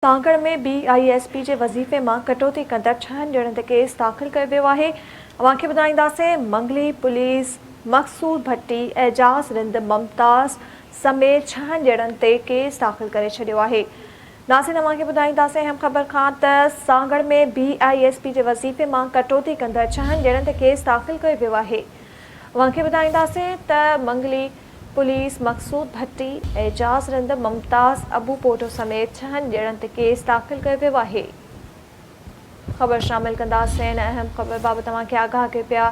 Sanghar ۾ B I S P جي وظيفي مان ڪٽوتي ڪندڙ ڇهن ڄڻن تي ڪيس داخل ڪيو ويو آهي. اوهان کي ٻڌائينداسين منگلي پوليس مقصود ڀٽي، اعجاز رند، ممتاز سميت ڇهن ڄڻن تي ڪيس داخل ڪري ڇڏيو آهي. ناظرين اوهان کي ٻڌائينداسين اهم خبر کان ته سانگهڙ ۾ بي I S P جي وظيفي مان ڪٽوتي ڪندڙ ڇهن ڄڻن تي ڪيس داخل ڪيو ويو آهي. اوهان کي ٻڌائينداسين ته منگلي پوليس مقصود ڀٽي، اعجاز رند، ممتاز ابوپوٽو سميت ڇهن ڄڻن تي ڪيس داخل ڪيو ويو آهي. خبر شامل ڪنداسين اهم خبر بابت اوهان کي آگاهه ڪيو پيا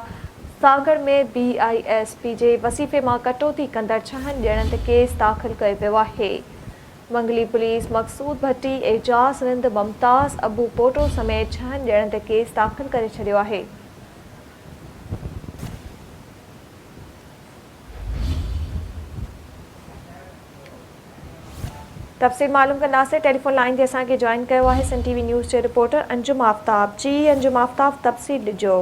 سانگهڙ ۾ بي I S P جي وظيفي مان ڪٽوتي ڪندڙ ڇهن ڄڻن تي ڪيس داخل ڪيو ويو آهي. منگلي پوليس مقصود ڀٽي، اعجاز رند، ممتاز ابوپوٽو سميت ڇهن ڄڻن تي ڪيس داخل ڪري ڇڏيو آهي. تفصيل معلوم ڪنداسين ٽيليفون لائين تي اسان کي جوائن ڪيو آهي سن ٽي وي نيوز جي رپورٽر انجم آفتاب جي انجم آفتاب تفصيل ڏجو.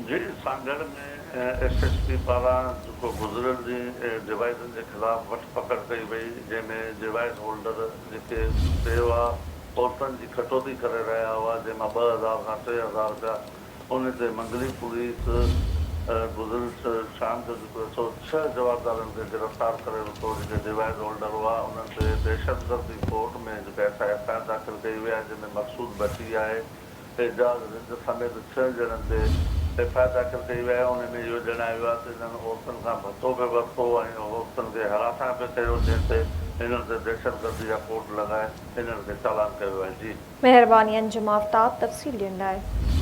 جي سانگهڙ ۾ ايس ايس پي پاران جيڪو گذريل ڏينهن ڊوائيزن جي خلاف وٺ پڪڙ ڪئي وئي جنهن ۾ ڊوائيس هولڊر جيڪي بيواهه عورتن جي کٽوتي ڪري رهيا هئا جنهن مان 2000 کان 3000 رپيا ان تي منگلي پوليس گذريل شام جو جيڪو سو ڇهه جوابدارن کي گرفتار ڪري ورتو، جيڪي ڊوائيس هولڊر هئا، انهن تي دهشتگردي ڪورٽ ۾ جيڪا ايف I R داخل ڪئي وئي آهي، جنهن ۾ مقصود ڀٽي آهي، اعجاز رند سميت ڇهه ڄڻن تي ايف I R داخل ڪئي وئي آهي، ان ۾ اهو ڄاڻايو ويو آهي ته انهن عورتن کان ڀتو به ورتو ۽ عورتن کي هراسان به ڪيو، جنهن تي انهن تي دهشتگردي جا ڪوڊ لڳائي انهن کي چالان ڪيو ويو آهي. جي. مهرباني انجم آفتاب تفصيل ڏيڻ لاء.